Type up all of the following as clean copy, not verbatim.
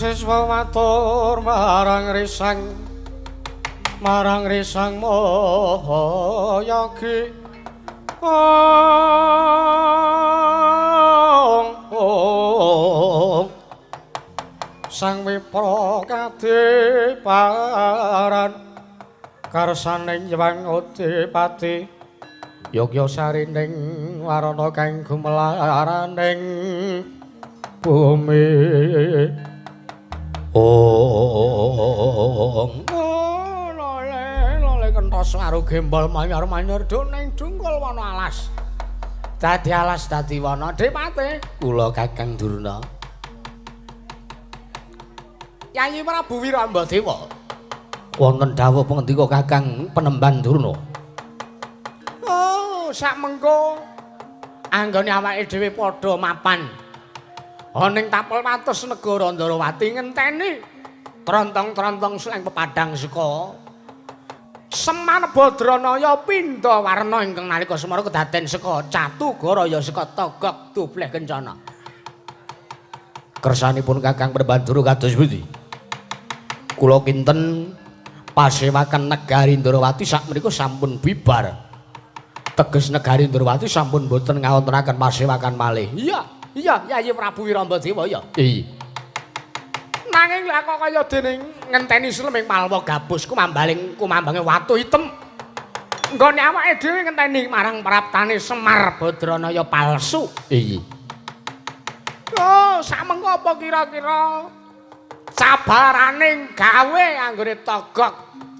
Siswa matur marang risang Mahayagi. Ong Sang Wipra kadiparan karsaning Hyang Udipati yogya sarining warana kang gumelaraning bumi. Ong lole lole kentos karo gembol manyar-manyar do ning dungkul wana alas. Dadi alas dadi wana Depate kula Kakang Durna. Yayi Prabu Wiramba Dewa. Wonten dawuh pangendika Kakang Penemban Durna. Oh, sakmengko anggone awake dhewe padha mapan ana ning tapel wates negara Ndarawati ngenteni trontong-trontong sleng pepadang saka Semar Badranaya pindha warna ingkang nalika semara kedaden saka Catugaraya saka Togog Dubleh Kencana. Kersanipun Kakang Penemban Durna kados pundi? Kula kinten pasewakan negari Ndarawati sakmenika sampun bibar. Teges negari Ndarawati sampun boten ngawontenaken pasewakan malih. Iya, iya, Yayi Prabu Wiramba Dewa ya. Iya. Nanging lha kok kaya dene ngenteni sleming Palwa gabus kumambaling kumambange watu item. Nggone awake dhewe ngenteni marang praptane Semar Badranaya palsu. Iya. Oh, sakmengko apa kira-kira cabaraning gawe anggone Togog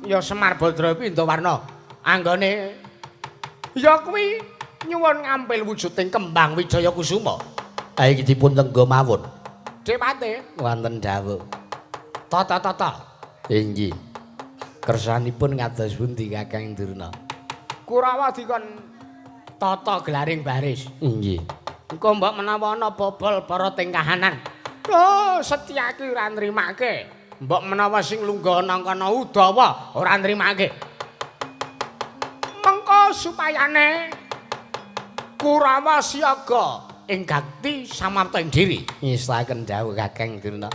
ya Semar Badra Pindawarna anggone ya kuwi nyuwun ngampil wujuding kembang Wijaya Kusuma. Ha iki dipun tengga mawon. Depate wonten dawuh. Tata-tata. Inggih. Kersanipun ngados pundi Kakang Durna? Kurawa dikon tata gelaring baris. Inggih. Engko mbok menawa ana bobol para tingkahanan. Oh, Setyaki ora nrimake. Mbok menawa sing lungguh nang kono Udawa ora nrimake. Mengko supayane Kurawa siaga ing gakti samapta ing diri. Ngistaken dawuh Kakang Durna.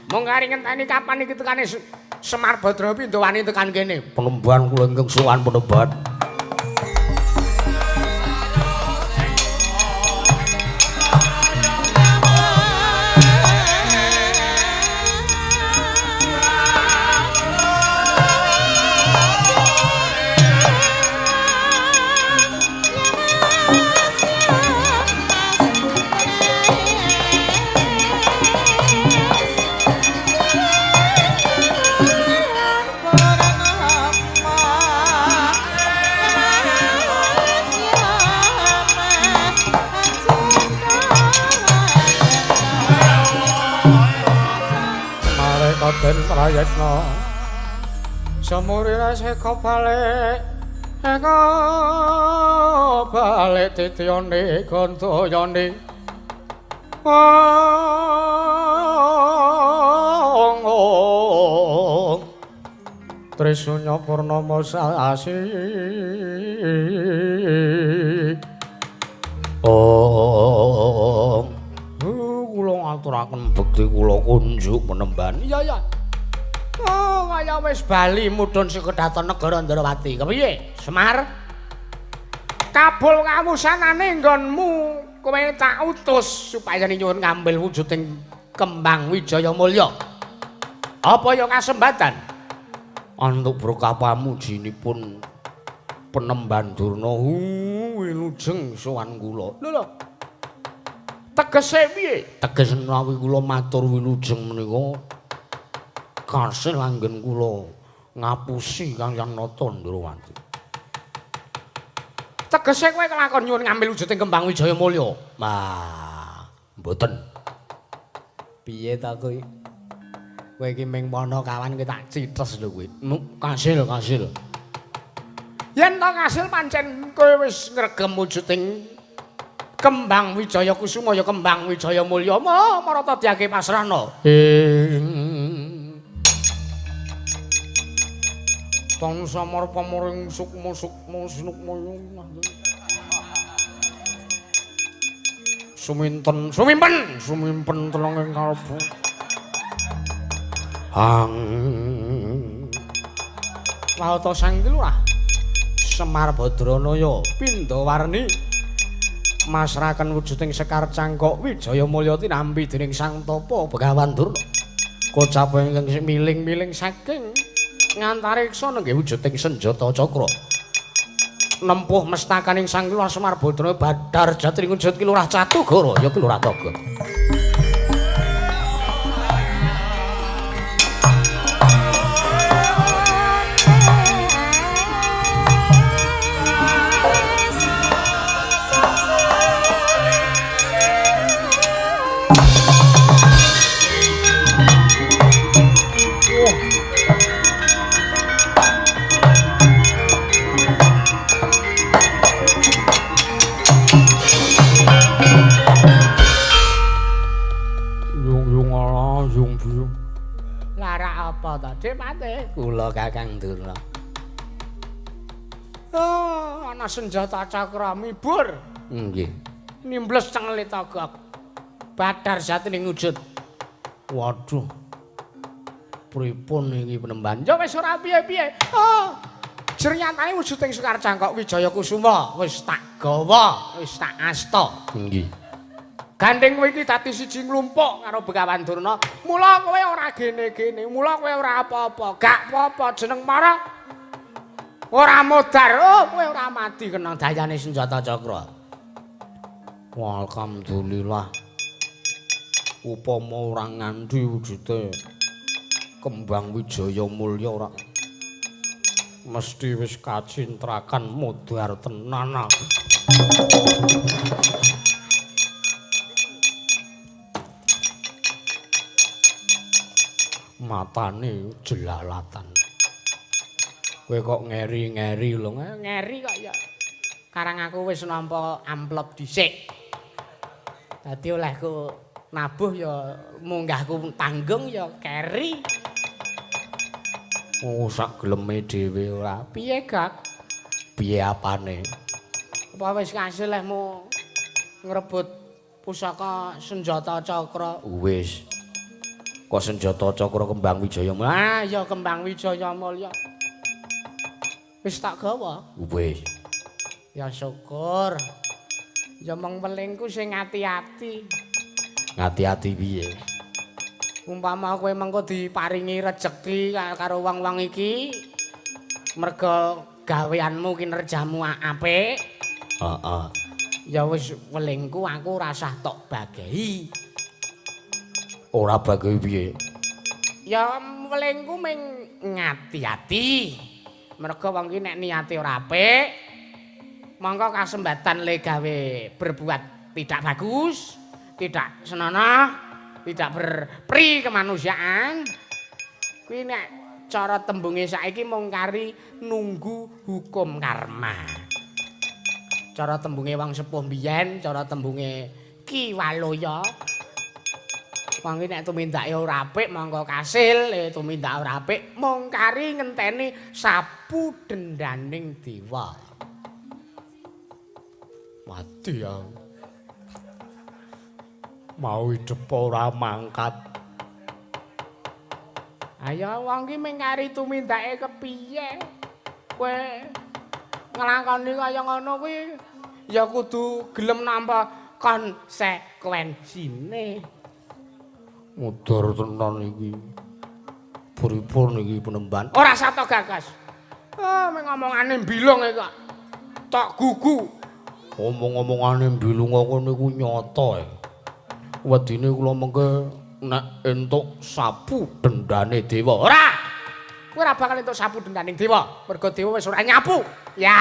Mung kari ngenteni kapan iki tekane Semar Badra pindha wani tekan kene. Penemban kula ingkang sowan penemban. Den prayitna samurira seka balik eka balik titiyane gandayane ong Trisunya purnama sasi. Om kula ngaturaken bekti kula kunjuk penemban. Iya ya. Oh, kaya wis bali mudhun saka daton negara Ndarawati. Kepiye? Semar? Kabul kawusanane nggonmu kowe tak utus supaya nyuwun ngambil wujuding kembang Wijaya Mulya. Apa ya kasembatan? Antuk berkah pamujinipun Penemban Durna wilujeng sowan kula. Lho lho. Tegese piye? Teges menawi kula matur wilujeng menika kasil anggen kula ngapusi Kang Nata Ndrawati. Tegese kowe kelakon nyuwun ngambil wujuding kembang Wijaya Mulya. Wah, mboten. Piye ta kowe? Kowe iki ming wana kawan kowe tak cites lho kowe. Kasil, kasil. Yen to kasil pancen kowe wis ngregem wujuding kembang Wijaya Kusuma ya kembang Wijaya Mulya marata diake pasrahna. Ing tan samar pamuring sukma sukma sinukma suminten sumimpen sumimpen telenging kalbu. Hang. Wawata Sang Lurah Semar Badranaya Pindawarni masraken wujuding Sekar Cangkok Wijaya Mulya tinampi dening Sang Tapa Begawan Durna. Kocap ingkang miling-miling saking ngantariksa nenggih wujuding senjata cakra. Nempuh mestakaning Sang Lurah Semar Badranaya Badar Jatri wujud Ki Lurah Catugara ya Ki Lurah Toga. Apa ta, Dik Mate? Kula Kakang Durna. Oh, ana senjata cakra mibur. Nggih. Nimbles cengele togok. Badar jatining wujud. Waduh. Pripun iki penemban? Ya wis ora piye-piye. Oh. Jernyatane wujuding Sekar Cangkok Wijaya Kusuma wis tak gawa, wis tak asta. Nggih. Gandeng kowe iki dadi siji nglumpuk karo Begawan Durna. Mula kowe ora gene-gene, mula kowe ora apa-apa. Gak apa-apa jeneng para ora modar. Oh, kowe ora mati kena dayane senjata cakra. Alhamdulillah. Upama ora nganti wujude Kembang Wijaya Mulya ora mesti wis kacintrakan modar tenan. Matane jelalatan. Kowe kok ngeri-ngeri lho. Ngeri kok ya. Karang aku wis nampa amplop dhisik. Dadi olehku nabuh ya munggahku tanggung ya keri. Oh, sak geleme dhewe ora. Piye, Gak? Piye apane? Apa wis kasil lehmu ngrebut pusaka senjata cakra? Wis. Kok senjata cakra Kembang Wijaya Mulya? Ah, ya Kembang Wijaya Mulya. Wis tak gawa. Wis. Ya syukur. Ya mung welingku sing ati-ati. Ngati-ati piye? Umpama kowe mengko diparingi rejeki karo wong-wong iki merga gaweanmu kinerjamu apik. Heeh. Ya wis welingku aku ora usah tok bagehi. Ora bagehi piye? Ya welingku ming ngati-ati. Merga wong iki nek niate ora apik, mongko kasembatan le gawe berbuat tidak bagus, tidak senonoh, tidak berperi kemanusiaan. Kuwi nek cara tembunge saiki mung kari nunggu hukum karma. Cara tembunge wong sepuh mbiyen, cara tembunge Ki Waloya. Wong iki nek tumindake ora apik mongko kasil, tumindak ora apik mung kari ngenteni sapu dendaning dewa. Mati aku. Mau hidup ora mangkat. Ayo wong iki mung kari tumindake kepiye? Kowe nglakoni kaya ngono kuwi ya kudu gelem nampa konsekuensine. Mudhar tenan iki. Pripun iki penemban? Ora sato gagas. Ah, mung omongane mbilung iki kok. Tok gugu. Omong-omongane mbilung kok niku nyata. Wedine kula mengke nek entuk sapu dendane dewa. Ora. Kowe ora bakal entuk sapu dendaning dewa. Mergo dewa wis ora nyapu. Ya.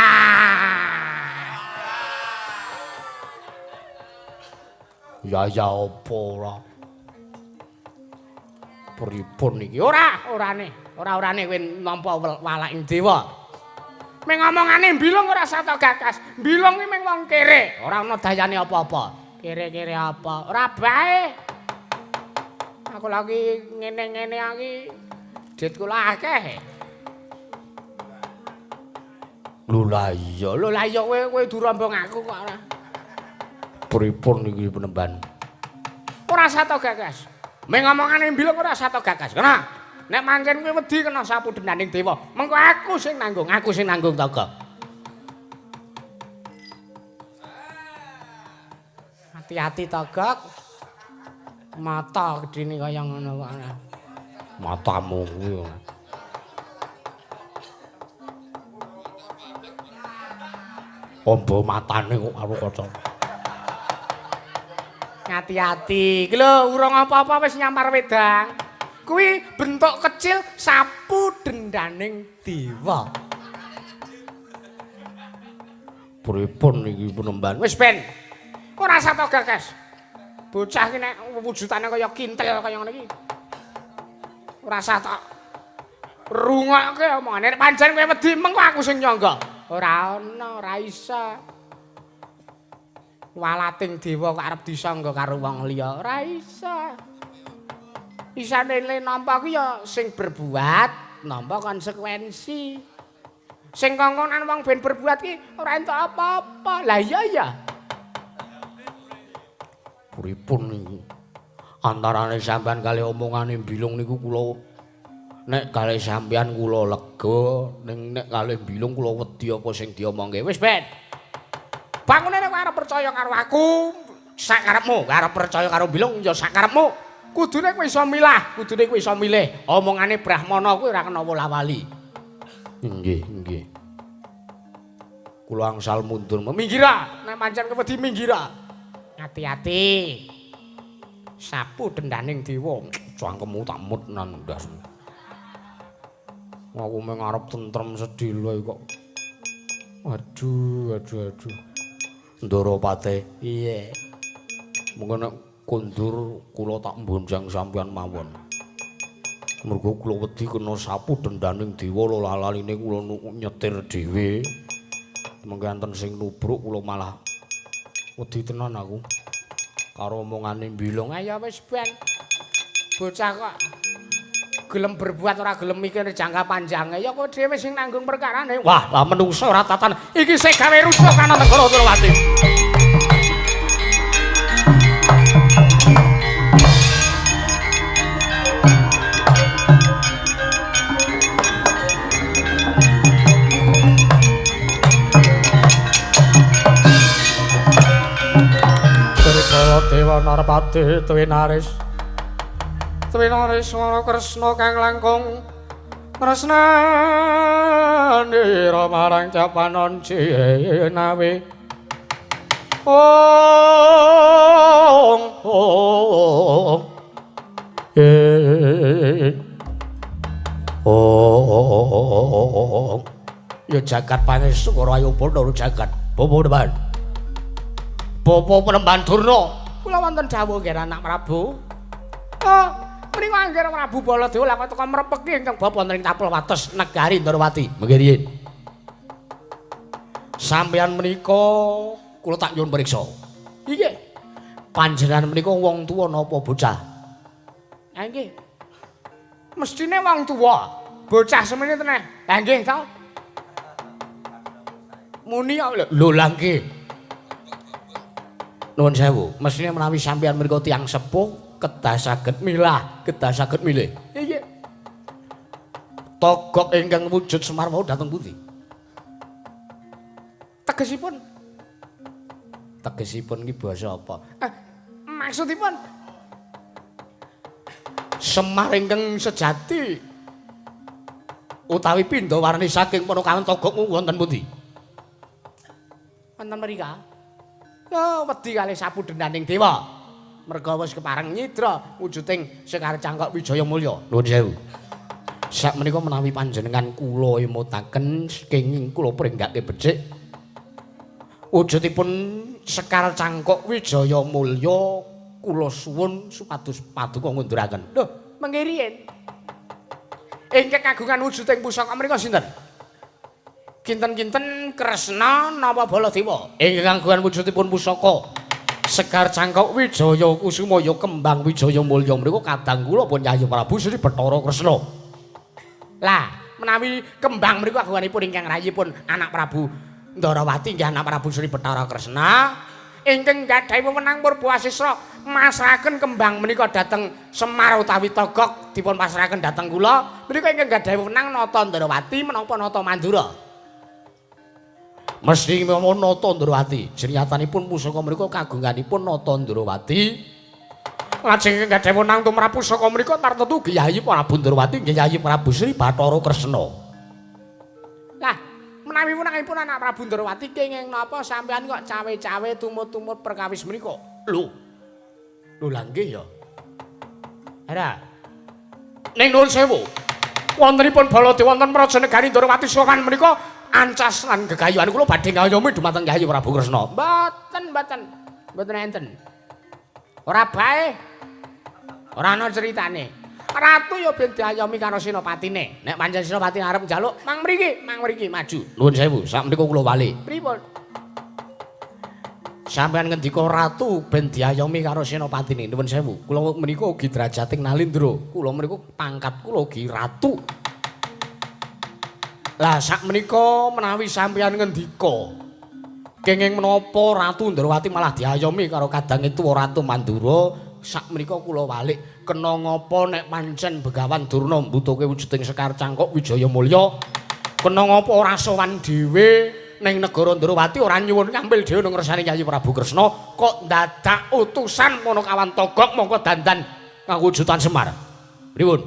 Ya ya apa ora? Pripun iki? Ora, orane. Ora-orane kowe nampa walaking dewa. Ming omongane mbilung ora sato gagas. Mbilung iki ming wong kere, ora ana dayane apa-apa. Kere-kere apa? Ora bae. Aku lagi ngene-ngene iki dit kula akeh. Lho lah iya, lho lah iya kowe kowe durombong aku kok ora. Pripun iki penemban? Ora sato gagas. Ming omongane mbilung ora sato gagas. Kena. Nek pancen kowe wedi kena sapu dendaning dewa, mengko aku sing nanggung, aku sing nanggung Togok. Hati-hati Togok. Mata gedene kaya ngono kok. Matamu kuwi. Ombo matane kok karo kaca. Hati-hati. Iki lho urung apa-apa wis nyampar wedang. Kuwi bentuk kecil sapu dendaning dewa. Pripun iki penemban? Wis ben. Ora usah to gagas. Bocah iki nek wujudane kaya kintel kaya ngono iki. Ora usah tok rungokke omongane. Nek pancen kowe wedi mengko aku sing nyangga. Ora ana, ora iso. Walating dewa kok arep disangga karo wong liya, ora iso. Isane le nampa ku ya sing berbuat nampa konsekuensi. Sing kongkonan wong ben berbuat ki ora entuk apa-apa. Lah iya ya. Pripun niku? Antarane sampean kali omongane Bilung niku kula nek kali sampean kula lega, ning nek kali Bilung kula wedi apa sing diomongke. Wis ben. Bangune nek arep percaya karo aku, sakarepmu, arep percaya karo Bilung ya sakarepmu. Kudune kowe iso milah, kudune kowe iso milih. Omongane Brahmana kuwi ora kena wola-wali. Nggih, nggih. Kula angsal mundur. Minggira, nek pancen kewedi minggira. Hati-hati. Sapu dendaning dewa, cangkemmu tak mut nang ndasmu. Aku mung arep tentrem sedhela kok. Aduh, aduh, aduh. Ndorowate, piye? Mengko nek kondur kula tak mbonjang sampeyan mawon. Mergo kula wedi kena sapu dendaning dewa lalaline kula nyetir dhewe. Mengko enten sing nubruk kula malah wedi tenan aku. Karo omongane Bilung, ayo wis ben. Bocah kok gelem berbuat ora gelem mikir jangka panjange ya kowe dhewe sing nanggung perkarane. Wah, lah menungso ora tatan. Iki sing gawe rusuh kana negara Ndrawati. Dewa Narpati Twinaris Twinaris swara Kresna kang langkung tresnanira marang capanon jinawi. Ong ong ong ya jagat pangestu karo ayo padha jagat Bapak Penemban. Bapak Penemban Durna. Kula wonten dawuh nggih anak Prabu. Oh, menika angger Prabu Baladewa lha kok teka mrepeki ingkang bapa wonten ing tapel wates negari Ndrawati. Mengke riyin. Sampeyan menika kula tak nyuwun priksa. Inggih. Panjenengan menika wong tuwa napa bocah? Ha nggih. Mestine wong tuwa. Bocah semene teneh. Ha nggih to. Muni lho lha nggih. Nuwun sewu, mestine menawi sampeyan menika tiyang sepuh kedah saged milah, kedah saged milih. Inggih. Togok ingkang wujud Semar wau dhateng pundi? Tegesipun. Tegesipun iki basa apa? Maksudipun Semar ingkang sejati utawi pindha warni saking Panakawan Togok wonten pundi? Wonten mrika. Oh, wedi kalih sapu dendaning dewa. Merga wis kepareng nyidra wujuding Sekar Cangkok Wijaya Mulya. Nuwun sewu. Sak menika menawi panjenengan kula emutaken kenging kula pringgake becik. Wujudipun Sekar Cangkok Wijaya Mulya kula suwun supados paduka ngunduraken. Lho, mengke riyin. Ingkang kagungan wujuding pusaka menika sinten? Kinten-kinten Kresna napa Baladewa? Ingkang kagungan wujudipun pusaka Sekar Cangkok Wijaya Kusuma ya Kembang Wijaya Mulya mriku kadang kula pun Yayi Prabu Sri Bathara Kresna. Lah, menawi kembang mriku kagunganipun ingkang rayipun anak Prabu Ndarawati nggih anak Prabu Sri Bathara Kresna. Ingkang gadhahi wewenang Purbawasisra masrahaken kembang menika dhateng Semar utawi Togog dipun pasrahaken dhateng kula menika ingkang gadhahi wewenang Nata Ndrawati menapa Nata Mandura. Mesti mawon Nata Ndrawati. Jenyatanipun pusaka menika kagunganipun Nata Ndrawati. Lajeng ingkang gadhahi wewenang tumrap pusaka menika tartemtu Kyai Prabu Ndrawati nggih Kyai Prabu Sri Bathara Kresna. Lah, menawi wenangipun anak Prabu Ndrawati kenging napa sampean kok cawe-cawe tumut-tumut perkawis menika? Lho. Lho lha nggih ya. Ora. Ning nuwun sewu. Wontenipun Baladewa wonten Praja Negari Ndrawati sowan menika ancas lan gegayuhan kula badhe ngayomi dumateng Kyai Prabu Kresna. Mboten, mboten. Mboten enten. Ora bae. Ora ana ceritane. Ratu ya ben diayomi karo senopatine. Nek pancen senopati arep njaluk, mang mriki maju. Nuwun sewu, sak menika kula wali. Pripun? Sampeyan ngendika ratu ben diayomi karo senopatine. Nuwun sewu. Kula menika ugi derajating Nalindra. Kula menika pangkat kula ugi ratu. Lah sak menika menawi sampeyan ngendika kenging menapa Ratu Ndrawati malah diayomi karo kadange tuwa Ratu Mandura, sak menika kula walik kena ngapa nek pancen Begawan Durna mbutuhke wujuding Sekar Cangkok Wijaya Mulya, kena ngapa ora sowan dhewe ning negara Ndrawati, ora nyuwun ngambil dhewe nang ngersane Kyai Prabu Kresna, kok dadak utusan Panakawan Togog mongko dandan nganggo wujudan Semar. Pripun?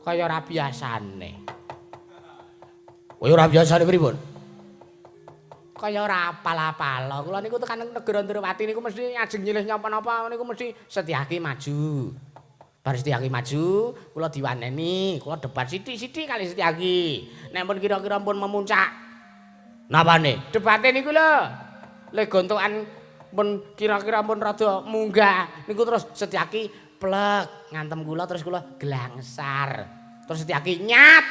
Kaya ora biasane. Kaya ora biasane pripun? Kaya ora apal-apal. Kula niku tekan negara Ndrawati niku mesti ajeng nyilih napa-napa niku mesti Setyaki maju. Bar Setyaki maju, kula diwaneni, kula debat sithik-sithik kali Setyaki. Nek pun kira-kira pun memuncak. Napane? Debate niku lho. Le gontokan pun kira-kira pun rada munggah niku terus Setyaki plek ngantem kula terus kula glangsar. Terus Setyaki nyat.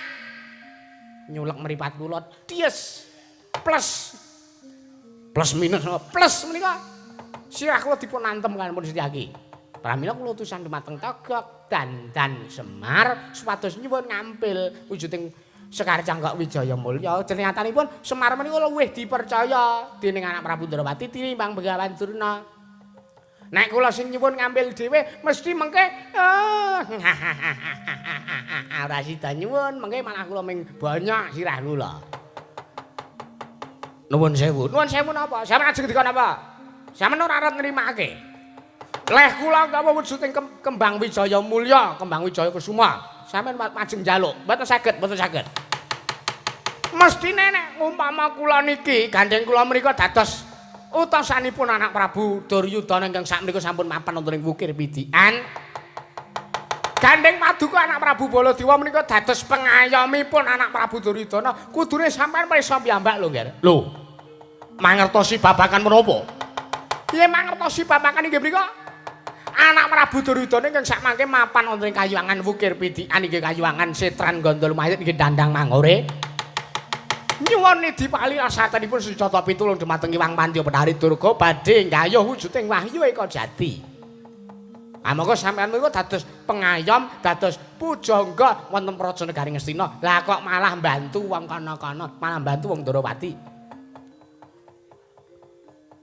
Nyulek mripat kula ties. Plus plus minus plus menika sirah kula dipun antem kaliyan Setyaki. Pramila kula utusan dumateng Togog dandan Semar supados nyuwun ngampil wujuding Sekar Cangkok Wijaya Mulya. Jenengatanipun Semar menika luwih dipercaya dening anak Prabu Ndrawati tinimbang Begawan Durna. Nek kula sing nyuwun ngambil dhewe mesti mengke ora sida nyuwun, mengke malah kula ming banyak sirah kula. Nuwun sewu. Nuwun sewu napa? Sampeyan ajeng ngendika napa? Sampeyan ora arep nrimake. Leh kula gawa wujuding kembang Wijaya Mulya, kembang Wijaya Kusuma. Sampeyan majeng njaluk. Mboten saged, mboten saged. Mestine nek umpama kula niki gandeng kula menika dados utasanipun anak Prabu Duryudana ingkang sakmenika sampun mapan wonten ing Wukir Pidikan. Gandeng paduka anak Prabu Baladewa menika dados pengayomipun anak Prabu Duryudana, kudune sampeyan pirsa piyambak lho, Ngger. Lho. Mangertosi babagan menapa? Piye mangertosi babagan inggih mriku? Anak Prabu Duryudana ingkang sakmangke mapan wonten ing kayuwangan Wukir Pidikan inggih kayuwangan Setran Gandul Mayit inggih dandang mangore. Nyuwun nidi pali rasatanipun sujata pitulung dumateng Hyang Pandya Bethari Durga badhe nggayuh wujuding Wahyu Eka Jati. Amangka sampeyan menika dados pengayom, dados pujangga wonten Praja Negari Ngastina. Lah kok malah mbantu wong kana-kana, malah mbantu wong Ndrawati.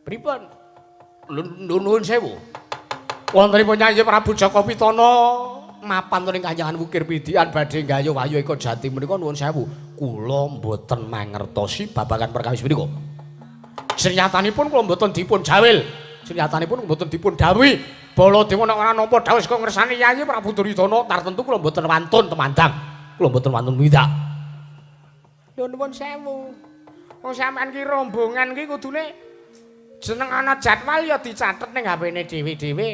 Pripun? Nuwun sewu. Wontenipun Nyai Prabu Jaka Pitana mapan wonten ing Kahyangan Wukir Pidikan badhe nggayuh Wahyu Eka Jati menika nuwun sewu. Kula mboten mangertosi babagan perkawis menika. Senyatanipun kula mboten dipun jawil. Senyatanipun mboten dipun dawuhi. Baladewa nek ora nampa dawuh saka ngersane Yayi Prabu Duryudana tartemtu kula mboten wantun temandang. Kula mboten wantun windak. Lho nuwun sewu. Wong sampean ki rombongan ki kudune jeneng ana jadwal ya dicatet ning HP-ne dhewe-dhewe.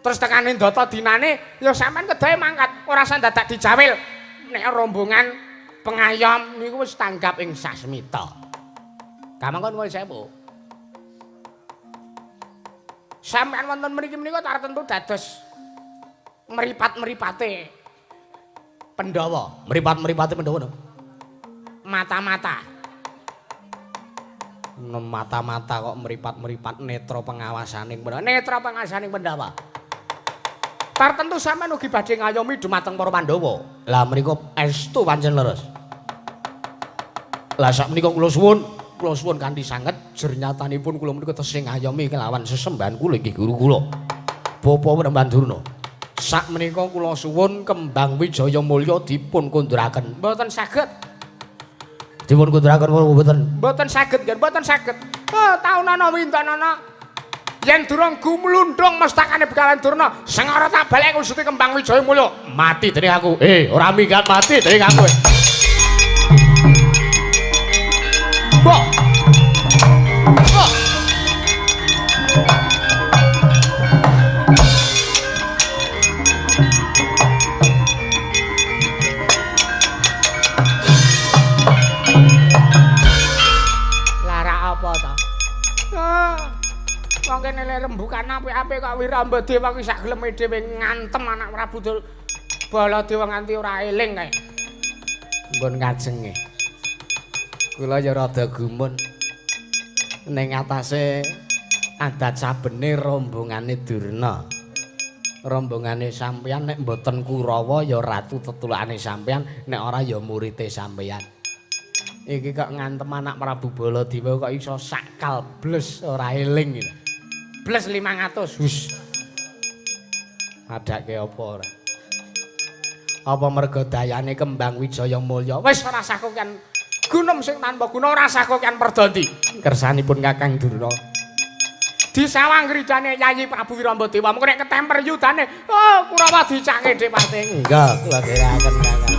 Terus tekane ndata dinane ya sampean kedahe mangkat, ora usah dadak dijawil. Nek rombongan pengayom niku wis tanggap ing sasmita. Kamangka nuwun sewu. Sampean wonten mriki menika tartemtu dados mripat-mripate Pandhawa. Mripat-mripate Pandhawa no. Mata-mata. Mata-mata kok mripat-mripat netra pengawasaning Pandhawa. Netra pengawasaning Pandhawa. Tartemtu sampean ugi badhe ngayomi dumateng para Pandhawa. Lah menika estu pancen leres. Lah sak menika kula suwun, kula kula suwun kanthi sanget jernyatanipun kula menika tesih ngayomi kelawan sesembahan kula inggih guru kula. Bapak Panembahan Durna. Sak menika kula suwun Kembang Wijaya Mulya dipun konduraken. Mboten saged. Dipun konduraken mboten? Mboten saged, nggih, mboten saged. Oh, taunana windanana. Yen durung gumlundung mestakane Begawan Durna, sengara tak balek wujude Kembang Wijaya Mulya. Mati dening aku. Ora minggat mati dening aku. Mbok. Mbok. Lara apa ta? Wong kene le rembukan apik-apik kok Wiramba Dewa kuwi sak geleme dhewe ngantem anak Prabu Baladewa nganti ora eling kae. Nggon kajenge. Kula ya rada gumun ning atase adat sabene rombongane Durna. Rombongane sampeyan nek mboten Kurawa ya ratu tetulakane sampeyan, nek ora ya murite sampeyan. Iki kok ngantem anak Prabu Baladewa kok iso sakal bles ora eling iki. Bles 500. Hus. Adake apa ora? Apa merga dayane Kembang Wijaya Mulya? Wis ora sah kokean gunung sing tanpa guna, ora sah kokean perdandi. Kersanipun Kakang Durna. Disawang grijane Yayi Prabu Wiramba Dewa, mengko nek ketemper yudane, oh Kurawa dicake dhepate. Enggak, kula dherekaken Kakang.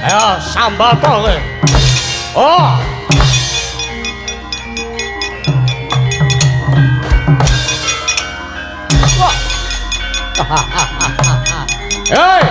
Ayo sambato kowe. Oh. Wah. Hei.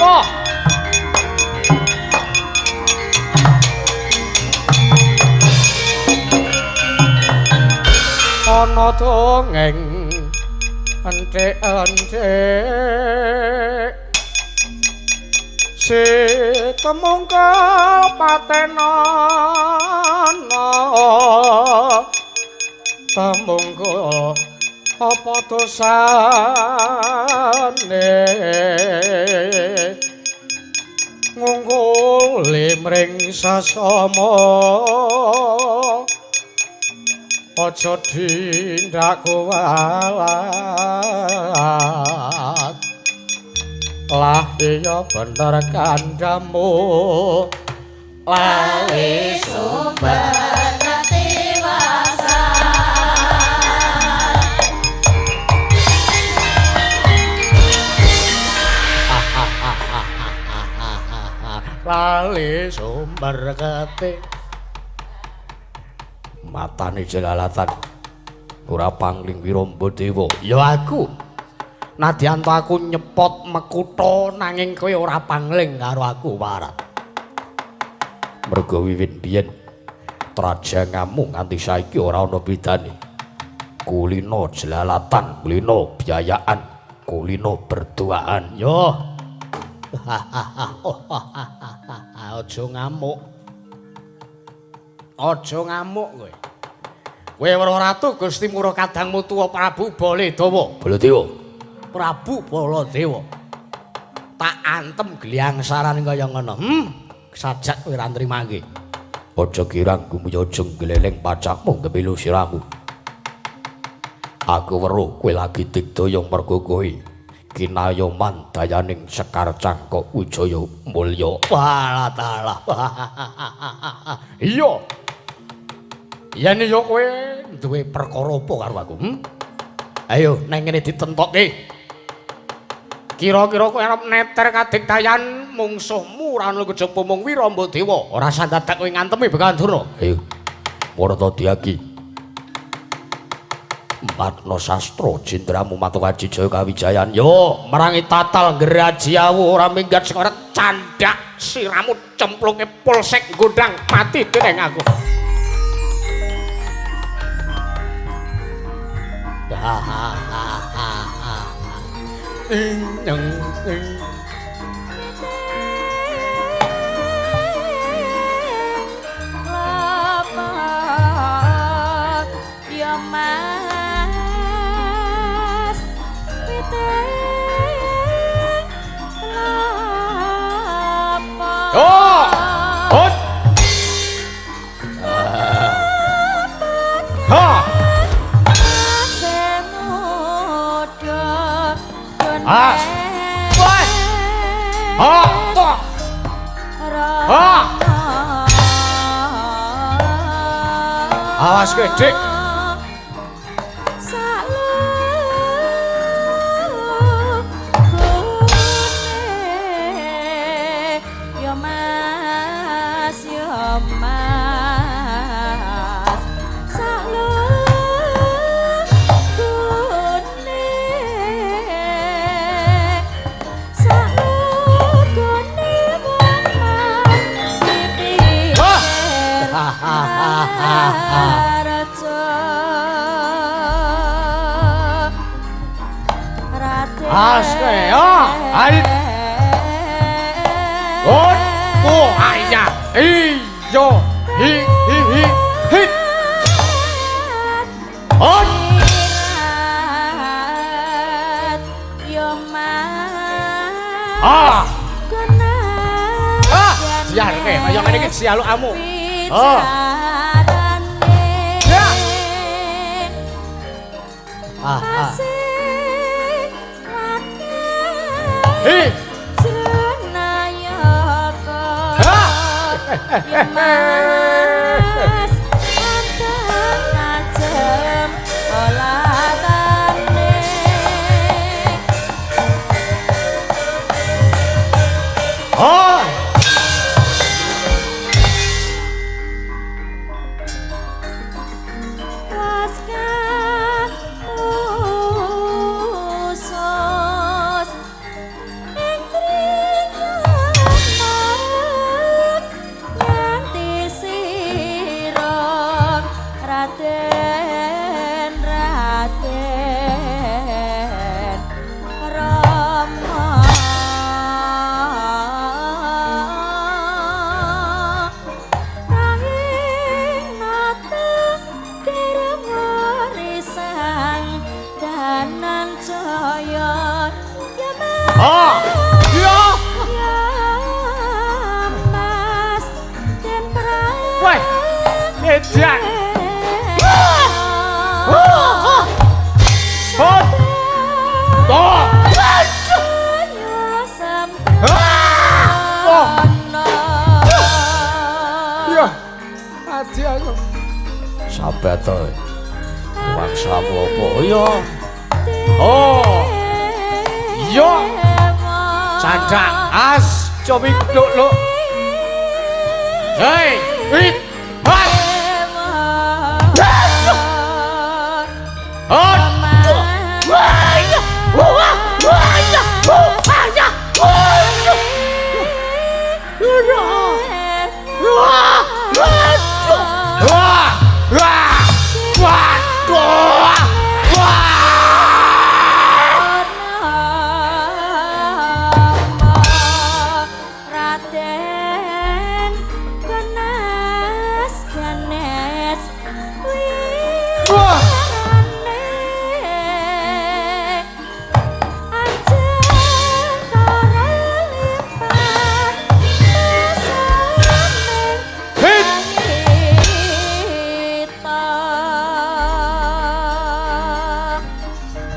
Wah. Ana dongeng enthik-enthik si tumungka patenana tumungkul apa dosane ngungguli mring sasama aja dindak kuwalat lah iya bener kandhamu lali sumber lali sumber kete matane jelalatan ora pangling Wiramba Dewa ya aku nadyan to aku nyepot mekutha nanging kowe ora pangling karo aku warat mergo wiwit biyen trajangamu nganti saiki ora ana bedane kulino jelalatan kulino biayaan kulino berduaan yo. Aja ngamuk. Aja ngamuk kowe. Kowe weruh ratu Gusti Mura kadangmu tuwa Prabu Baladewa. Baladewa. Prabu Baladewa. Tak antem gliyangsaran kaya ngono. Sajak kowe ora nrimake. Aja girang gumuyu aja gleleng pacakmu gemilu siramu. Aku weruh kowe lagi digdaya mergo kowe kinayoman dayaning Sekar Cangkok Wijaya Mulya. Walah talah. Iya. Yen ya kowe duwe perkara apa karo aku? Ayo nang ngene ditentokke. Kira-kira kowe arep neter kadigdayan mungsuhmu ora ana kejaba mung Wiramba Dewa. Ora sandadak kowe ngantemi Begawan Durna. Ayo. Marata diagi. Matna sastra jendramu Matokaji Jaya Kawijayan. Yo merangi tatal ngrajiawu ora minggat sing ora candhak siramu cemplunge polsek gondang mati dening aku. Ha ha ha ha. Ing ing. Lapak ya Mas piting lapak. Oh! Hot. Ha! As. Woi. Ha. Ha. Awas kowe, Dik. Ya Mas, ya Mas. Salugune, salugune wong dipikir raja Raden. As kowe, yo. Ayo. Oh, oh, ayah. Iya. Hi hi hi. Hi. Oh. Ya Mas. Ah. Ah, siarke kaya ngene iki sialukamu. Oh. Ya. Ah, ah. Hi. Ya Mas, anteng ajem olatane. Oh. Laskar usus ing trinyaman nganti sira Raden Raden Rama. Rahing nata kirang danan jaya ya Mas. Ah. Ya. Ya Mas den Weh. Edan. Hot. Oh. Oh. Ya. Adi aku. Sampai to. Waksamu apa? Ya. Oh. Iya. Candak as cobi luk luk. Hei, hit. Hat. Hot. Wah. Wah. Waduh. Wah. Raden Ganes Ganes Wah. wirane anjen tara lipat pesaning Hit. Kita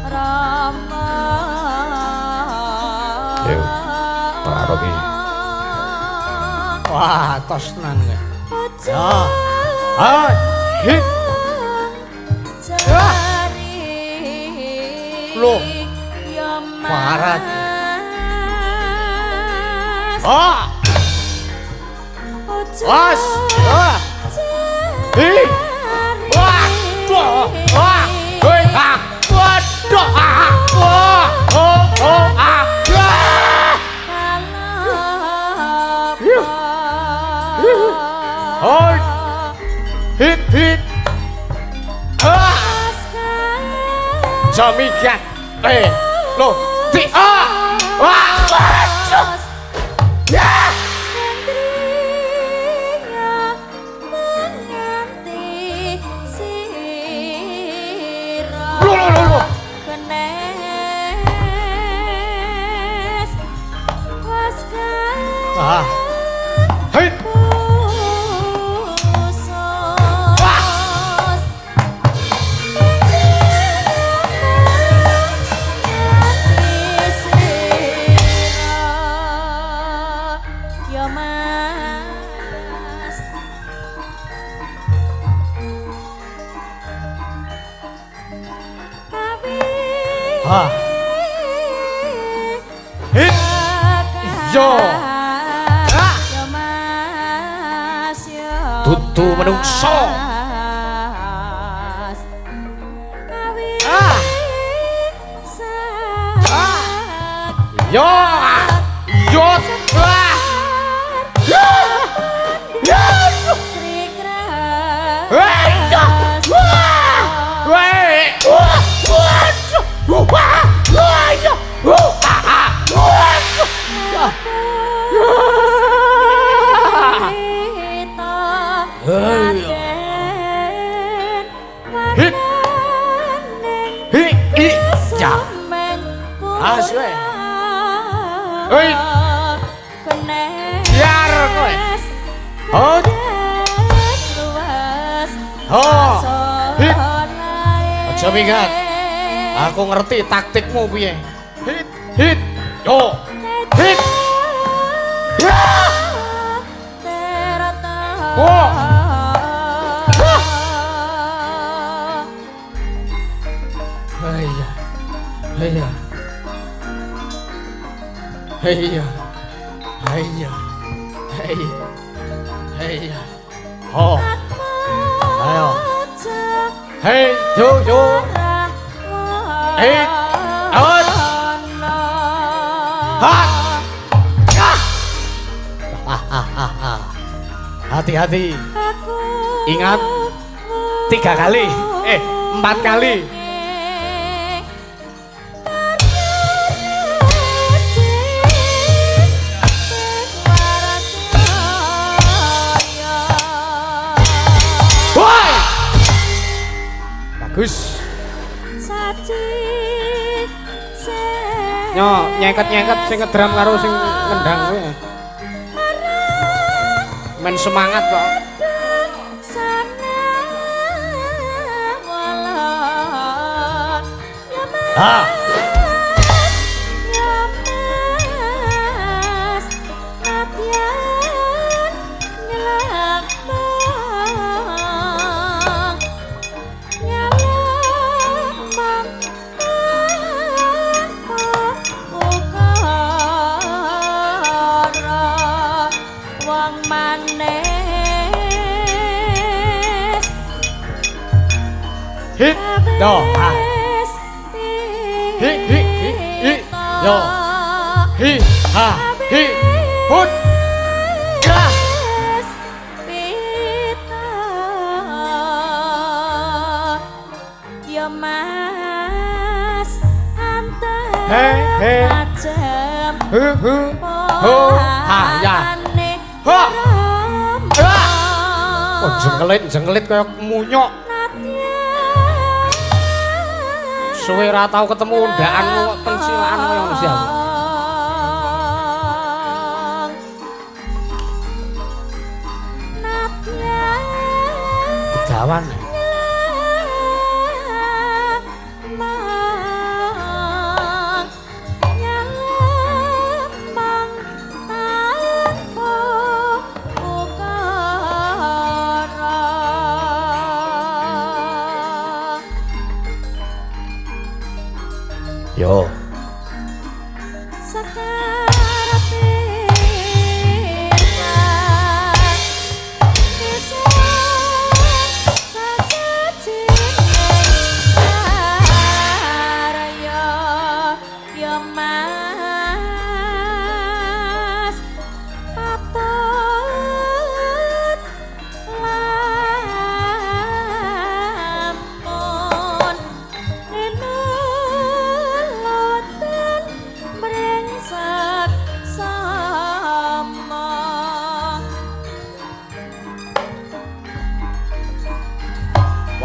Rama. Ayo, pengaruh iki. Wah, tos tenan kowe. Ya. Ah, Hit. Loh. Parat. Ah. As. Ah. Hi. Wah. Wah. Wah. Hei. Ah. Waduh. Ah. Wah. Oh. Oh. Ah. Wah. Hit. Hit. Ah. Jamigan. Eh. Loh. Di. Ah. Wah. Waduh. Ya. Ah. Hei. Wah. Ah. Hit. Yo. Dudu menungso. Ah. Ah. Yo. Yo. Ah. Ya. Ya. Hit. Hit. Hit. Ya. Aswe. Hei. Biar kowe. Hot. Oh. Hit. Aja minggat. Aku ngerti taktikmu piye. Hit. Hit. Yo. Hit. Ya. Oh. Iya. Iya. Iya. Iya. Iya. Iya. Oh. Ayo. Hei, yo yo. Hei. Out. Ha. Hati-hati. Ingat 3 kali. 4 kali. Woi! Bagus. Nyo, nyengket-nyengket sing ngedram karo sing ngendang kuwi. Men semangat kok. Ah. Hit. Do. Ha. Hi hi hi hi. Yo. Hi ha hi. Hut. Ya. Ya Mas He he. Hu hu. Ho ha ya. Ho. Oh, jengkelit-jengkelit kaya munyok. Suwe ora tau ketemu undakanmu kok pencilaan kaya ngono sih aku. Kedawan.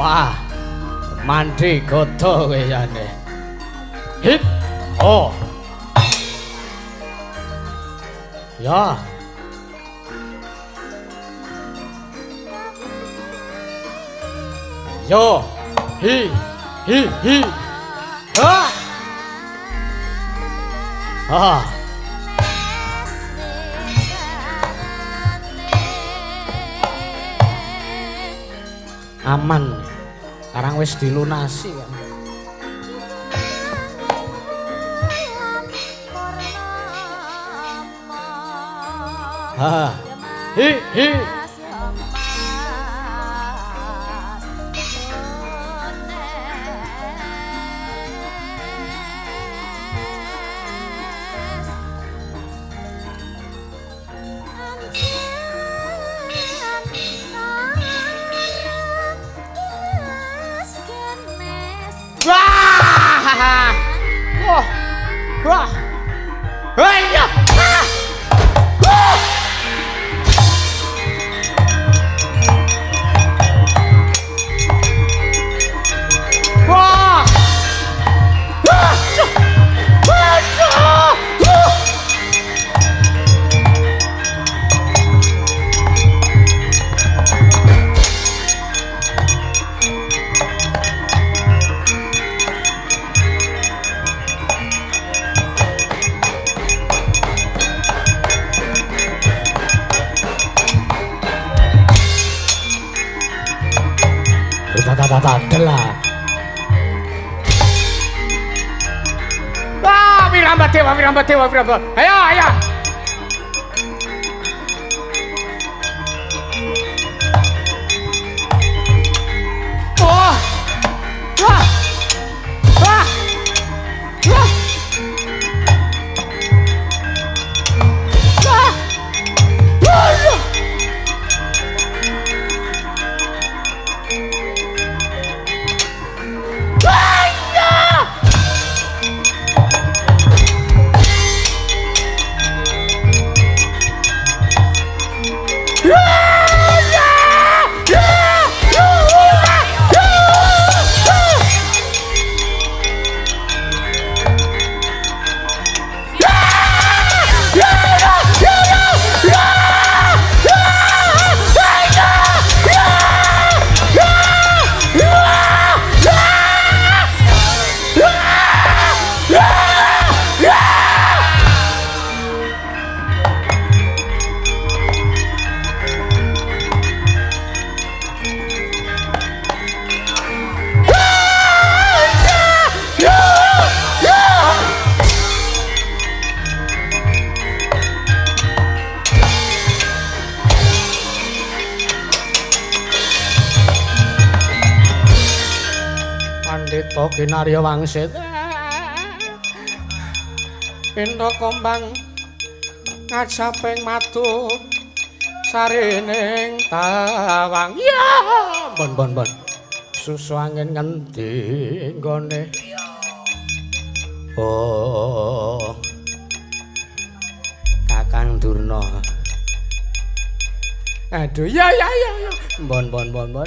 Wah. Mandi godo kowe jane. Hip. Oh. Ya. Yo. Hi. Hi hi. Ha. Ah. Aman. Sekarang wis dilunasi kan. Ha. Hi hi. Wah! Wah! Wah! Hei! Ah! Wah! Wah! Wah! Wah! Wah! Tata. Wah, Wiramba Dewa, Wiramba Dewa, Wiramba. Ayo, ayo. Oh. Wah. Wah. Wah. Wah. Wah. Pandhita Kinarya Wangsit. Indra kombang ngajaping madu sarining tawang. Ya, bon bon bon. Susu angin ngendi nggone? Oh. Kakang Durna. Aduh, ya ya ya ya. Bon bon bon bon.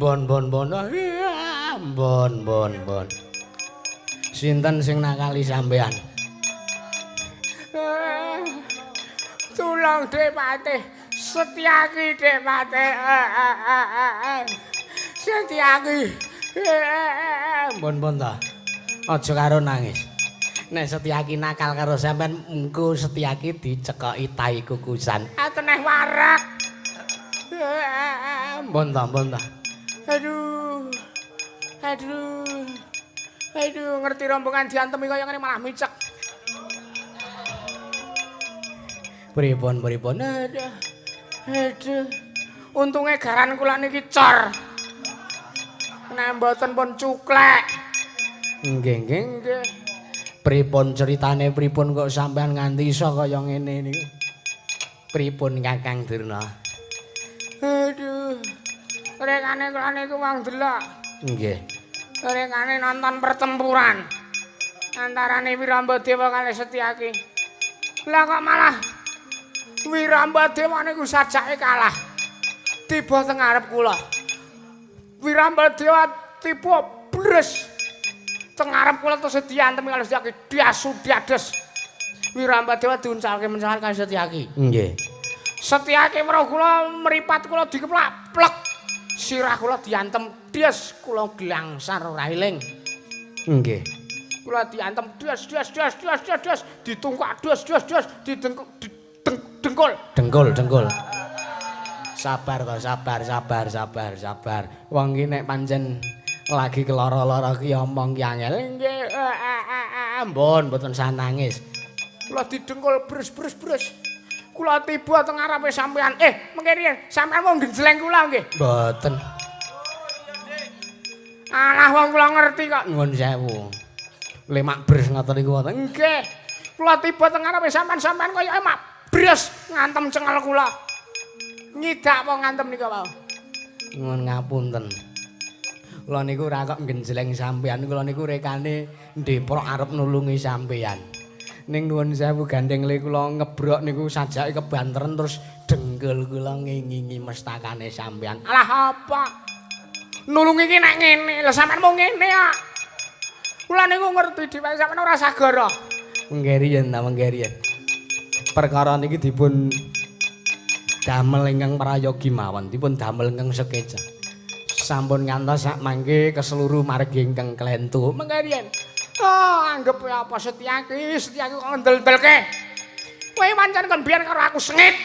Bon bon bon. Bon bon bon. Sinten sing nakali sampean? Tulung Depate, Setyaki Depate. Setyaki. Bon bon ta. Aja karo nangis. Nek Setyaki nakal karo sampean, engko Setyaki dicekoki tai kukusan. Ateneh warak. Bon ta, bon ta. Aduh. Aduh. Aduh, ngerti rombongan diantemi kaya ngene malah micek. Pripun, pripun. Aduh. Aduh. Untunge garan kula niki cor. Nek mboten pun cuklek. Nggih, nggih, nggih. Pripun ceritane, pripun kok sampean nganti iso kaya ngene niku? Pripun Kakang Durna? Aduh. Rekane kula niku wong delok. Nggih. Rekane nonton pertempuran antarane Wiramba Dewa kalih Setyaki. Lah kok malah Wiramba Dewa niku sajake kalah. Tiba teng ngarep kula. Wiramba Dewa tiba bres. Teng ngarep kula terus diantem karo Setyaki, diasu diades. Wiramba Dewa diuncalke mencalat karo Setyaki. Nggih. Setyaki weruh kula mripat kula dikeplak plek. Sirah kula diantem des kula glangsar ora eling. Nggih. Kula diantem des des des des des des ditungkak des des des didengkul dengkul. Dengkul, dengkul. Sabar to, sabar, sabar, sabar, sabar. Wong iki nek pancen lagi keloro-loro ki omong ki angel. Nggih, Ampun, mboten sah nangis. Kula didengkul bres bres bres. Kula tiba teng ngarepe sampean. Mengke riyen sampean wong genjleng kula nggih. Mboten. Alah wong kula ngerti kok. Nuwun sewu. Lemak bres ngoten niku wonten. Nggih. Kula tiba teng ngarepe sampean, sampean kaya mak bres ngantem cengal kula. Nyidak apa ngantem nika wau? Nuwun ngapunten. Kula niku ora kok genjleng sampean, kula niku rekane ndeprok arep nulungi sampean. Ning nuwun sewu gandeng le kula ngebrok niku sajake kebanteren terus dengkul kula ngingingi mestakane sampean. Alah apa? Nulungi iki nek ngene, lha sampean mung ngene kok. Kula niku ngerti dhewe sampean ora sagara. Mengke riyen ta, mengke riyen. Perkara niki dipun damel ingkang prayogi mawon, dipun damel ingkang sekeca. Sampun ngantos sak mangke keseluruh margi ingkang klentu. Mengke riyen. Oh, anggep apa Setyaki, Setyaki kok ngendel-ndelke. Kowe pancen kon biyen karo aku sengit.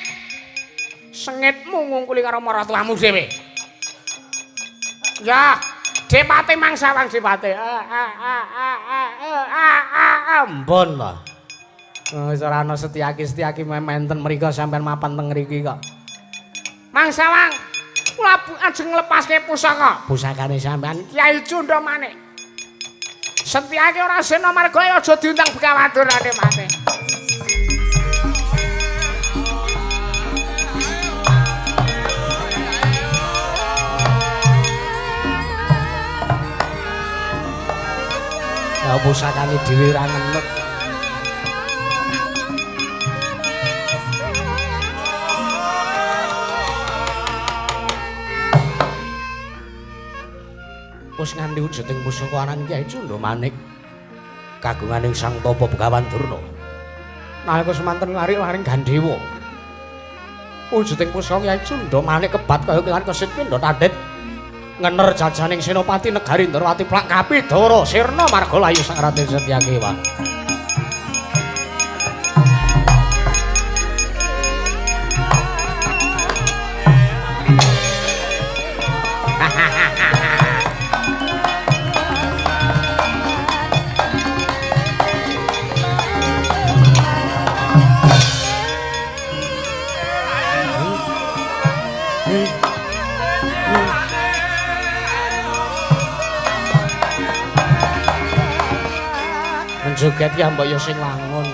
Sengitmu ngungkuli karo maratuamu dhewe. Ya, Depate Mangsawang Depate. Ampun to. Wis ora ana Setyaki, Setyaki menten mriko sampean mapan teng mriki kok. Mangsawang, kula ajeng nglepaske pusaka. Pusakane sampean Kyai Cundha Manik. Setyaki ora sena marga aja diundang Begawadurane mate. Ya pusakane dhewe ora ngenut. Wis nganti wujuding pusaka aran Kyai Cundha Manik kagunganing Sang Tapa Begawan Durna. Nalika semanten lari-laring Gandewa. Wujuding pusaka Kyai Cundha Manik kebat kaya kilan kesit pindha tandhit. Ngener jajaning Senopati Negari Ndrawati plak kapidara sirna marga layu Sang Raden Setyakewa. Joget ya mbok ya sing wangun.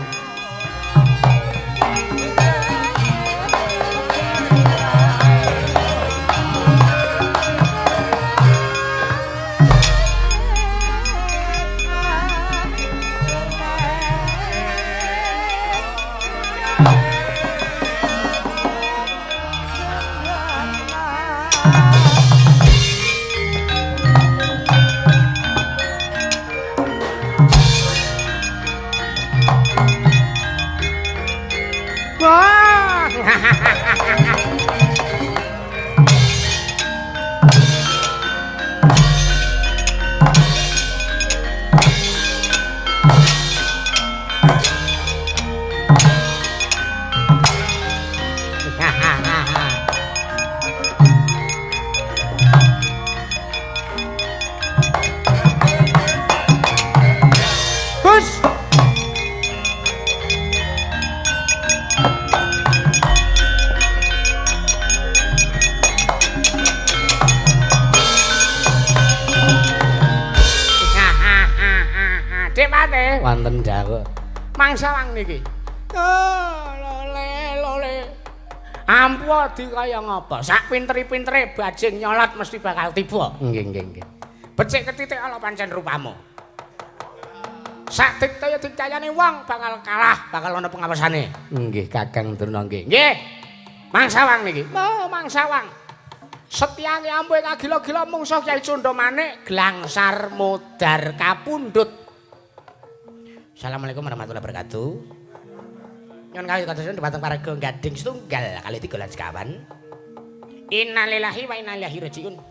Wonten dawuh Mangsawang niki. Oh, lole lole. Ampuh di kaya ngapa? Sak pinter-pintere bajing nyolot mesti bakal tiba. Nggih, nggih, nggih. Becik ketitik ala pancen rupamu. Sak diktaya diktayane wong bakal kalah, bakal ana pengawasane. Nggih, Kakang Durna nggih. Nggih. Mangsawang niki. Oh, mangsawang. Setyake ampuhe kagila-gila mungsuh Kyai Cundamanik glangsar modar kapundhut. Assalamualaikum warahmatullahi wabarakatuh. Nyuwun kawit kados dhumateng paraga Gading setunggal kali tiga lan sekawan. Innalillahi wa inna ilaihi rajiun.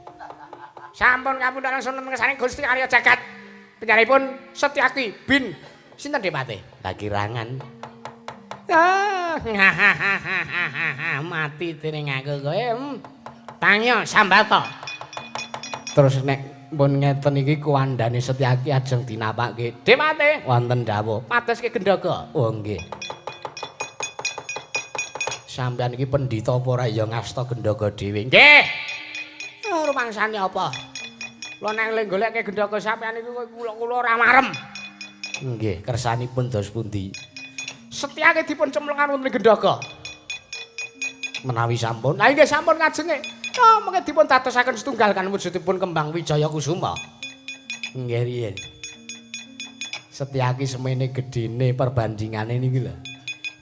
Sampun kapundhut langsung ngersane Gusti Arya Jagat. Penjaripun Setyaki bin sinten Depate? Kakirangan. Ah, mati dening aku kowe. Tangyo sambata. Terus nek pun ngeten iki kuwandane Setyaki ajeng dinapake. Depate wonten dawuh padoske gendhaga. Oh nggih. Sampeyan iki pendhita apa ora ya ngasta gendhaga dhewe? Nggih. Oh, rumangsane apa? Kula nek le goleke gendhaga sampeyan iku kula-kula ora marem. Nggih, kersanipun dos pundi? Setyake dipun cemplungan wonten gendhaga. Menawi sampun. Lah nggih sampun kajenge. Oh, mengke dipun dadosaken setunggal kan wujudipun kembang Wijaya Kusuma. Nggih riyin. Setyaki semene gedene perbandingane niki lho.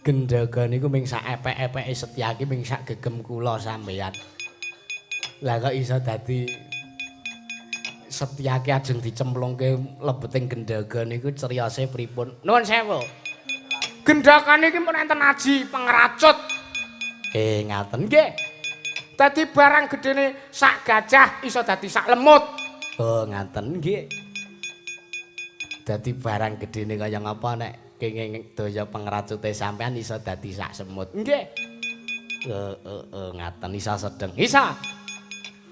Gendhaga niku ming sak epek-epeke Setyaki ming sak gegem kula sampeyan. Lah kok iso dadi Setyaki ajeng dicemplungke lebeting gendhaga niku criyose pripun? Nuwun sewu. Gendhaga niki pun enten aji pengracut. Ngaten nggih. Dadi barang gedene sak gajah iso dadi sak lemut. Oh, ngaten nggih. Dadi barang gedene kaya ngapa nek kenging daya pengracute sampean iso dadi sak semut. Nggih. Ngaten iso sedeng. Iso.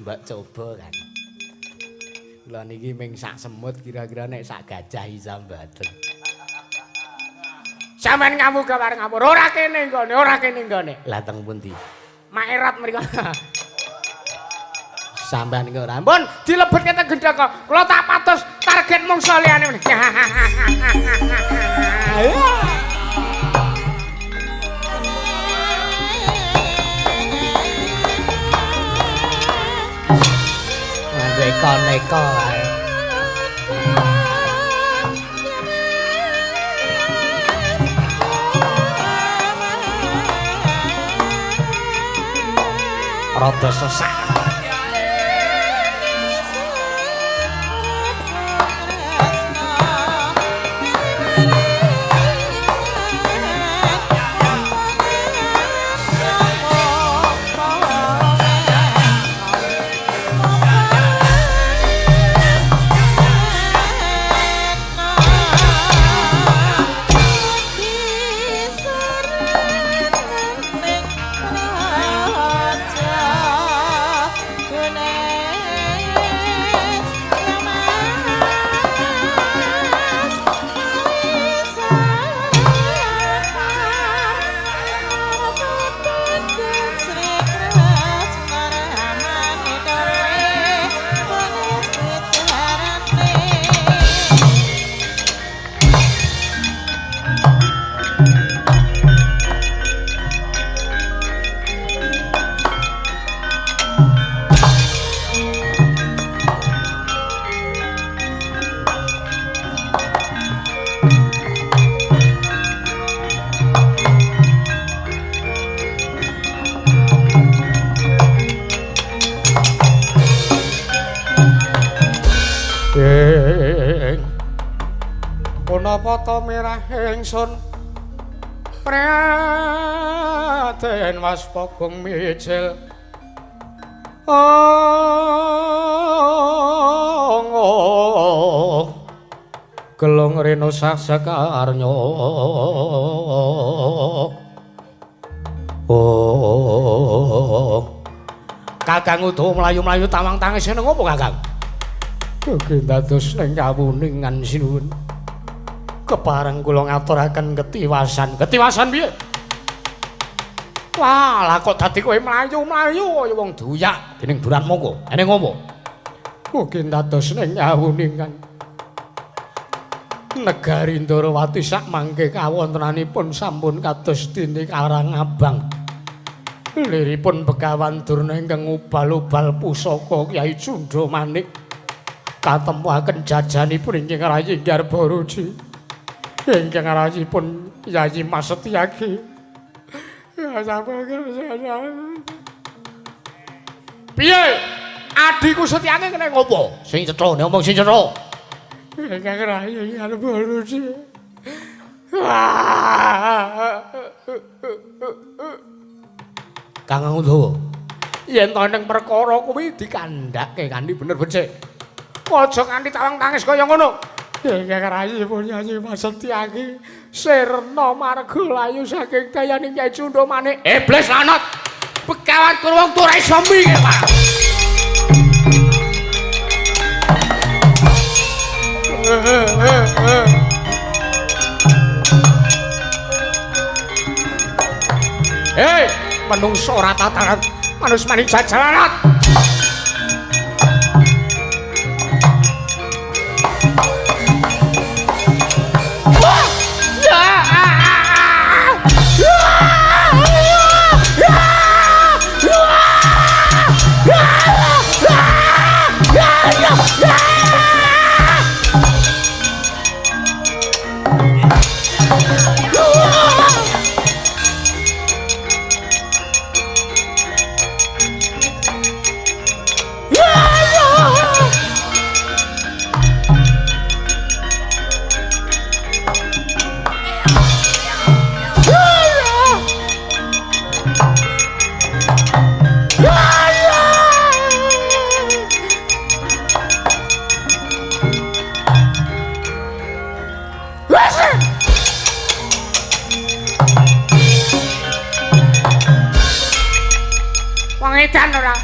Mbak coba kan. Kula niki ming sak semut kira-kira nek sak gajah iso mboten. Sampeyan ngamuk gawar ngawur ora kene nggone, ora kene nggone. Lah teng pundi? Maerat mriku. Sampeyan niku ora. Ampun dilebetke teng gendhaga. Kula tak patos target mungsa liyane. Neka-neka ae. Rada sesak. Punapa ta mirah ingsun Prihatin Waspagong mijil oh gelung rena sasekarnya oh Kakang utuh mlayu-mlayu tawang tangis nang opo Kakang? Ugi dados ning kawuningan sinuwun. Kepareng kula ngaturaken ketiwasan. Ketiwasan piye? Wah, lah kok dadi kowe mlayu-mlayu kaya wong duyak dening Duratmoko. Eneng opo? Ugi dados ning kawuningan. Negari Ndarawati sak mangke kawontenanipun sampun kados dene Karang Abang. Liripun Begawan Durna ingkang ubal-ubal pusaka Kyai Cundhamanik katemuaken jajanipun ingkang rayi Garbaruci. Ingkang rayipun Yayi Mas Setyaki. Piye? Adhiku Setyaki kena ngopo? Sing cetha, nek ngomong sing cetha. Ingkang rayi arep rusi. Kang Udawa. Yen to ning perkara kuwi dikandhake kanthi bener becik. Aja nganti tawang tangis kaya ngono. Ingkang rayipun Yayi Mas Setyaki sirna marga layu saking dayaning Kyai Cundamane. Iblis lanat. Begawan Kurwong ora iso mikir, Pak. Hei, menungso ora tataran, manus maning jajalanat. Edan ora.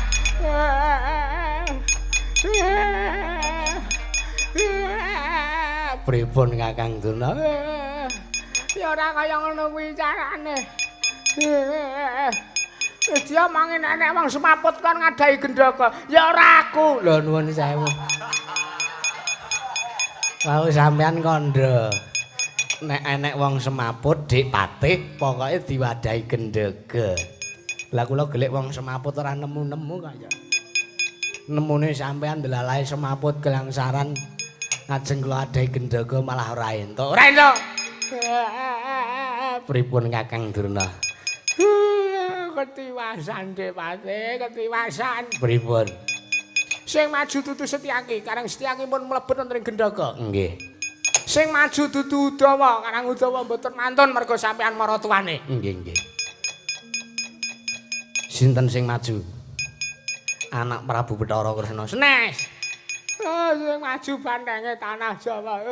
Pripun Kakang Durna? Ya ora kaya ngono kuwi carane. Wis diomongi nek wong semaput kon ngadahi gendaka. Ya ora aku. Lho nuwun sewu. Wau sampean kandha. Nek enek wong semaput Dik Patih pokoke diwadahi gendaka. Lah kula gelik wong semaput ora nemu-nemu kaya. Nemune sampean delalae semaput kelangsaran ngajeng kula adahi gendaka malah ora entuk. Ora entuk. Pripun Kakang Durna? Ketiwasan Dik Patih, ketiwasan. Pripun? Sing maju dudu Setyaki, karang Setyaki pun mlebet wonten ing gendaka. Nggih. Sing maju dudu Udawa, karang Udawa mboten mantun mergo sampean maratuwane. Nggih, nggih. Sinten sing maju? Anak Prabu Bathara Kresna. Senes. Oh, sing maju bantenge tanah Jawa.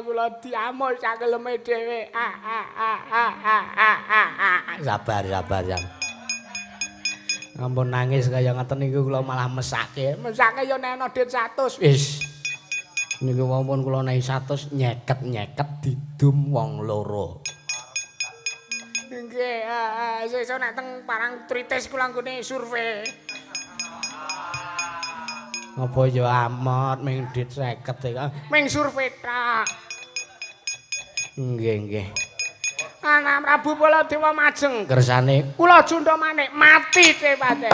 Kula diamuk sakeleme dhewe. Sabar, sabar, sabar. Ampun nangis kaya ngeten niku kula malah mesake. Mesake ya nek ana dit 100. Wis. Niku wong kula nehi 100 nyeket-nyeket didum wong loro. Nggih, sesuk nek teng Parang Tritis kula nggone survei. Ngapa ya amot ming dit 50 kok. Ming survei tok. Nggih, nggih. Anak Prabu Baladewa majeng kersane kula Cundamane mati tepate.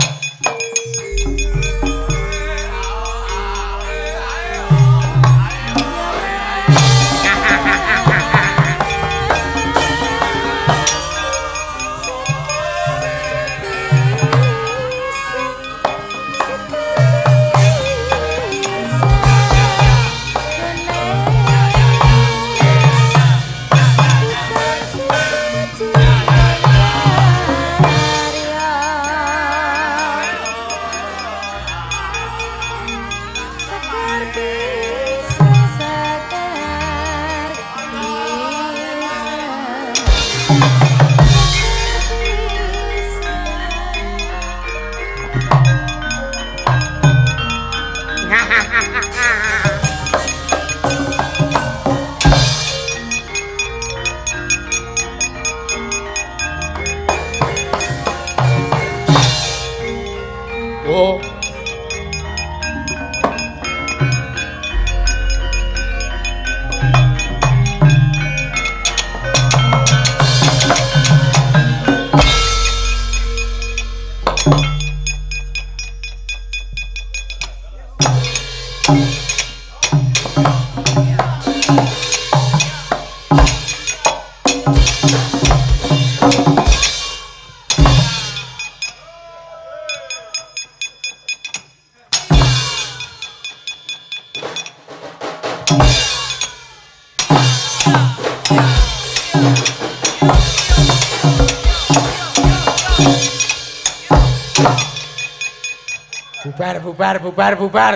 Bubar, bubar, bubar, bubar.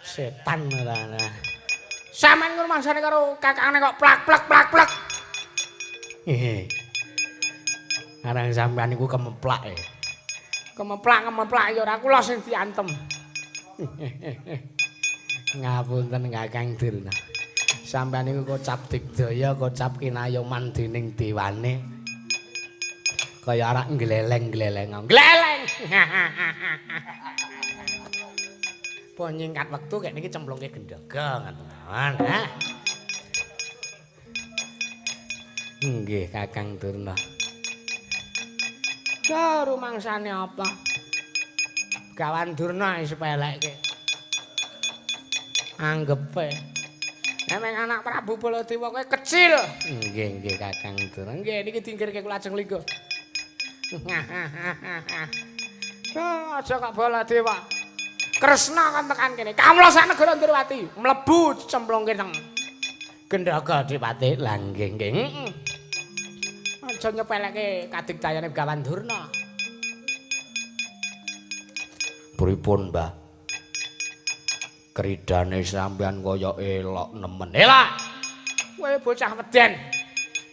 Setan ora. Sampeyan ngrumangsane karo kakangane kok plak plak plak plak. Hehe. Arang sampean niku kemeplak e. Kemeplak kemeplak ya ora kula sing diantem. Ngapunten Kakang Durna. Sampean niku kocap digdaya, kocap kinayoman dening dewane. Kaya arak gleleng-gleleng. Gleleng. Po nyingkat wektu kek niki cemplungke gendhaga ngoten mawon, ha. Nggih, Kakang Durna. Ya rumangsane apa? Begawan Durna sepelekke. Anggepe. Nek anak Prabu Baladewa kowe kecil. Nggih, nggih Kakang Durna. Nggih niki dingkirke kula ajeng lingguh. Aja kok Baladewa. Kresna kon tekan kene. Kawula sak negara Ndrawati mlebu cemplungke nang Gendhaga Dipati. Lah nggih nggih. Heeh. Aja nyepeleke kadigdayane Begawan Durna. Pripun, Mbah? Kridane sampean kaya elok nemen. Elok. Kowe bocah weden.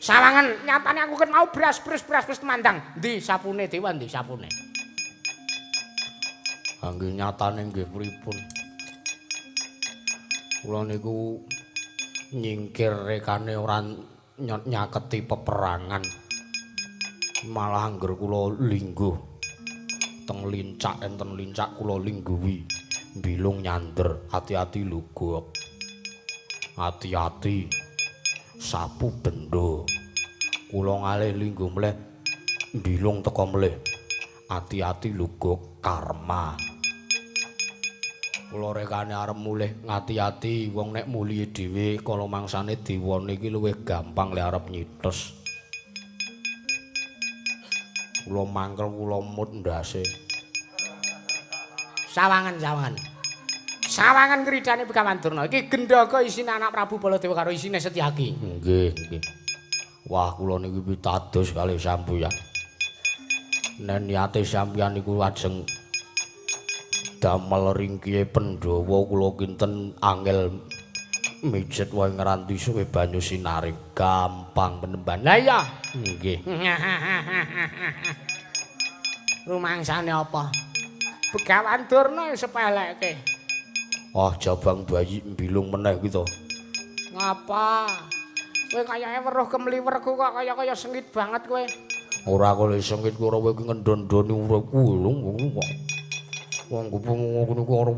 Sawangan nyatane aku ket mau beras-beras beras-beras temandang. Ndi sapune dewa ndi sapune? Ha nggih nyatane nggih pripun? Kula niku nyingkir rekane ora nyaketi peperangan. Malah angger kula lingguh teng lincak enten lincak kula lingguhi. Bilung nyander, ati-ati lugok. Ati-ati sapu bendo. Kula ngalih lingguh mleh bilung teka mleh. Ati-ati lugok karma. Kula rekane arep mulih ngati-ati wong nek mulihe dhewe kala mangsane dewane iki luwih gampang le arep nyites. Kula mangkel kula mut ndase. Sawangan sawangan. Sawangan kridane Begawan Durna. Iki gendhaga isine anak Prabu Baladewa karo isine Setyaki. Nggih, nggih. Wah, kula niki pitados kalih sampeyan. Nek niate sampeyan niku ajeng damel ringkihe Pandhawa kula kinten angel mijet wae ngranti suwe banyu sinare gampang penemban. Lah iya, nggih. Rumangsane apa? Begawan Durna sepelekke. Ah, jabang bayi mbilung meneh ki to. Ngapa? Kowe kayake weruh kemliwerku kok kaya-kaya sengit banget kowe. Ora kok sengit ora kowe iki ngendon-ndoni uripku lho kok. Wong ngono kuwi ora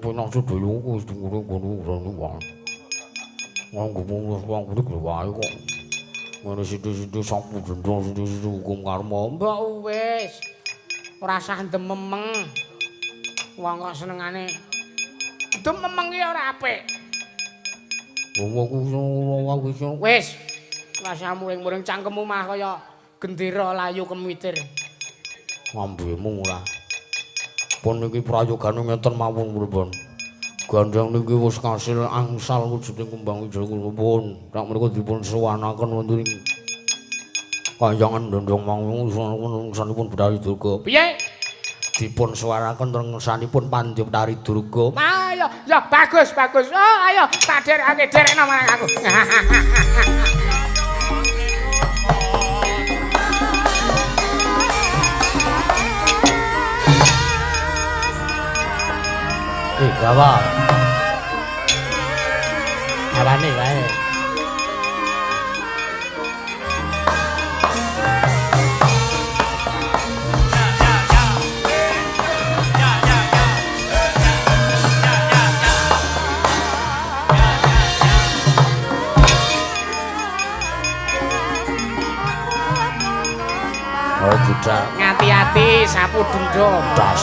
penak sedaya wis ngono-ngono wae. Wong ngono kuwi wae kok. Ngono sithik-sithik sapu dendha sithik-sithik hukum karma. Mbok wis. Ora usah ndememeng. Wong kok senengane ndememeng ki ora apik. Wis. Ora usah muring-muring cangkemmu mah kaya gendera layu kemitir. Ngambemu ora. Pun niki prayogane ngeten mawon pripun. Gandheng niki wis kasil angsal wujuding kembang ijo pun. Sak menika dipun suwanaken wonten ing Kahyangan Dondong Mangu sanipun Betari Durga. Piye? Dipun suwanaken teng sanipun Pandya Betari Durga. Ayo, ya bagus bagus. Oh, ayo tak derekake derekno marang aku. Gawa. Gawane wae. Oh, budak. Ngati-ati sapu dendho. Das.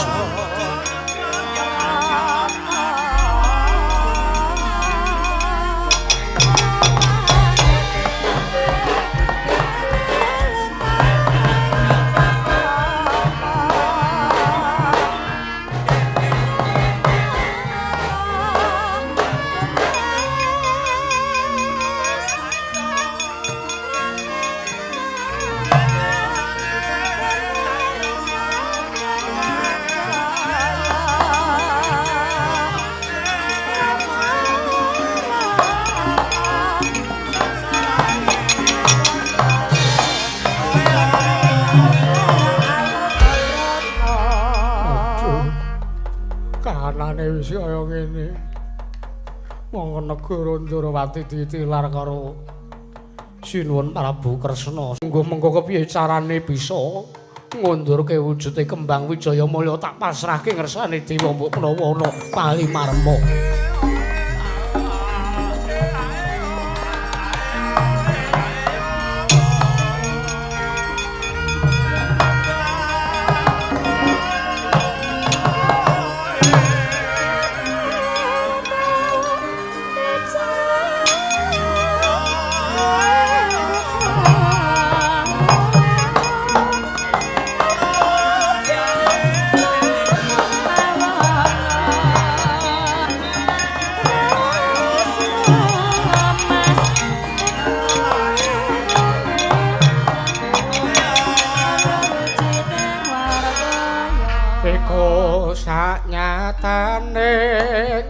Kahanane wis kaya ngene. Mongko negara Ndrawati ditilar karo Sinuwun Prabu Kresna. Sungguh mengko kepiye carane bisa ngundurke wujude Kembang Wijayamulya tak pasrahke ngersane dewa mbok menawa ana palimarma. Iku saknyatane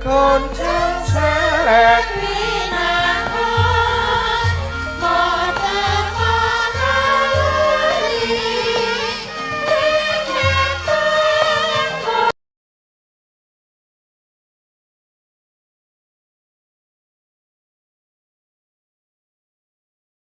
kuncen selek.